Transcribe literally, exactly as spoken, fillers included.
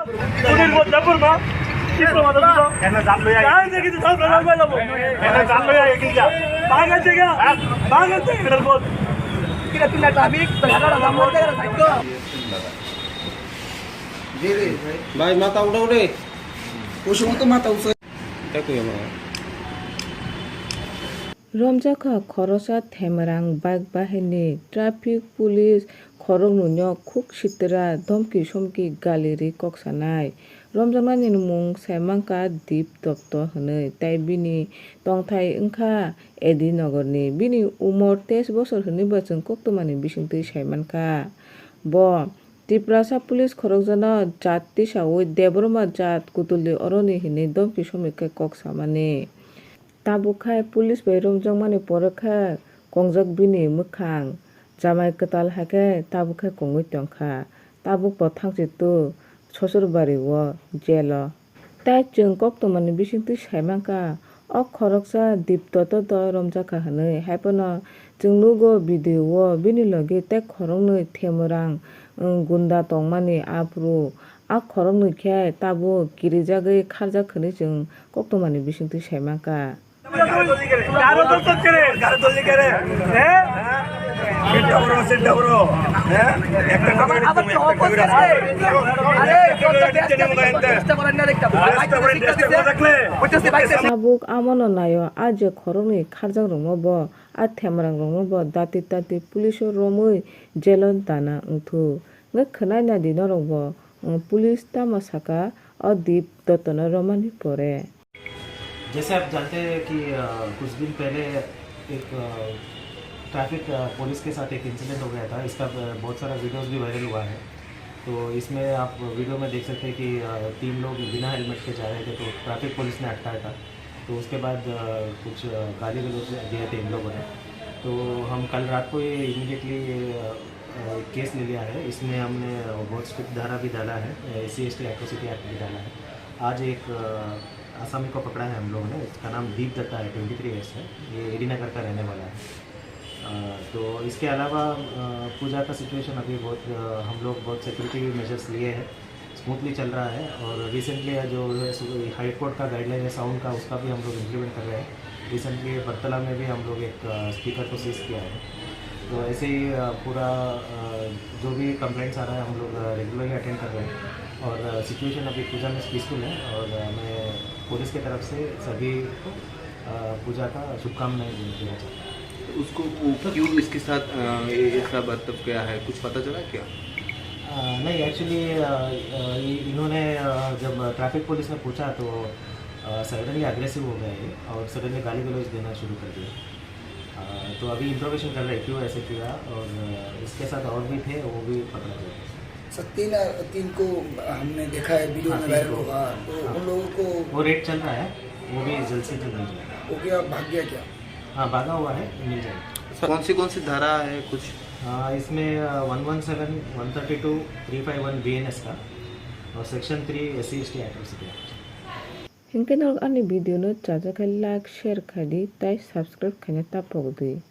सुनील बोल, जयपुर में। किस को मतलब तो? कहना जान लो यार। कहाँ से किसी साथ लगा हुआ है वो? कहना जान लो यार, ये क्या? भाग से क्या? भाग से इधर बोल। Kira pindah tabik, terhadap orang bote, terhadap itu. Diri, भाई, माथा उठाओ रे। Kusu itu mata usai. Takuya mga. Romjakha khoroksa Themerang bike bahini traffic police khoroknwino khuk sitra dhomki somki gali ri kok sanai. Romjaknani mung saimankha Deep Dotto hwnwi, tei bini tongthai wngkha Edi Nogorni. Bini umor teis bosor hwnwi bo chwng koktwmani bisingtwi saimankha. Bo Tiprasa police khorokjano jat tisaui Debbarma jat kutuldi oroni hinwi domki somwi khe kok samani. Tabuk khai police bai romjakmani pore khe kongjak bini mwkhang, chamai kwtal hai khe tabuk khai kongwi tongkha. Tabuk bo thangchitu Sosurbari o jail o. Tei chwng koktwmani bisingtwi saimankha, o khoroksa Deep Dotto do romjakha hwnwi. Haiphano chwng nugo video o bini logi tei khoroknwi Themerang, um, gunda tongmani aphuru. A khoroknwi khe tabuk kirijagwi kharjak hwnwi chwng koktwmani bisingtwi saimankha. Tabuk amono naio, a je khoroknwi kharjak rokno bo, a Themerang rokno bo dati dati police o romwi jail o dana wngthu. Hwnkhe khwnai nadi norok bo, um, police tamo saka o Deep Dotto no romani pore. जैसे आप जानते हैं कि, अ, कुछ दिन पहले एक, अ, ट्रैफिक, अ, पुलिस के साथ एक इंसिडेंट हो गया था। इसका, अ, बहुत सारा वीडियोज़ भी वायरल हुआ है। तो इसमें आप वीडियो में देख सकते हैं कि, अ, तीन लोग बिना हेलमेट के जा रहे थे, तो ट्रैफिक पुलिस ने अटकाया था। तो उसके बाद, अ, कुछ, अ, गाली गलौज दिए थे इन लोगों ने। तो हम कल रात को ही इमीडिएटली ये, अ, अ, केस ले लिया है। इसमें हमने, अ, बहुत स्ट्रिक्ट धारा भी डाला है, एससी एसटी एट्रोसिटी एक्ट भी डाला है। आज एक, अ, आसामी को पकड़ा है हम लोगों ने, इसका नाम दीप दत्ता है, ट्वेंटी थ्री ईयर्स है, ये एडी नगर का रहने वाला है। अ, तो इसके अलावा, अ, पूजा का सिचुएशन अभी बहुत, अ, हम लोग बहुत सिक्योरिटी मेजर्स लिए हैं, स्मूथली चल रहा है। और रिसेंटली जो है सु-, हाई कोर्ट का गाइडलाइन है साउंड का, उसका भी हम लोग इम्प्लीमेंट कर रहे हैं। रिसेंटली बरतला में भी हम लोग एक, अ, स्पीकर को सीज किया है। तो ऐसे ही, अ, पूरा, अ, जो भी कंप्लेंट्स आ रहा है, हम लोग, अ, रेगुलरली अटेंड कर रहे हैं। और, अ, सिचुएशन अभी पूजा में पीसफुल है और, अ, मैं पुलिस की तरफ से सभी को, अ, पूजा का शुभकामनाएं दे-, देना चाहता हूँ। तो उसको, वो क्यों इसके साथ, अ, ये, ऐसा बर्ताव किया है, कुछ पता चला क्या? अ, नहीं, एक्चुअली, अ, अ, ये, इन्होंने, अ, जब ट्रैफिक पुलिस ने पूछा तो, अ, सडनली अग्रेसिव हो गए ये और सडनली गाली गलौज देना शुरू कर दिया। अ, तो अभी इंट्रोगेशन कर रहे हैं क्यों ऐसे किया और, अ, इसके साथ और भी थे, वो भी पकड़ा गया। सर, तीन, तीन को हमने देखा है वीडियो हाँ, में तीन वायरल को। हुआ, तो हाँ। उन लोगों को वो रेड चल रहा है, वो भी जल्द से जल्द मिल जाएगा। वो क्या भाग गया क्या? हाँ, भागा हुआ है, मिल जाएगा। सर, कौन सी, कौन सी धारा है कुछ? हाँ, इसमें, uh, one one seven, one thirty two, three five one BNS का और section three SC ST atrocity act. Hinkhe norok ani video no chajak khe like, share khai di, tei subscribe khaina ta pok di.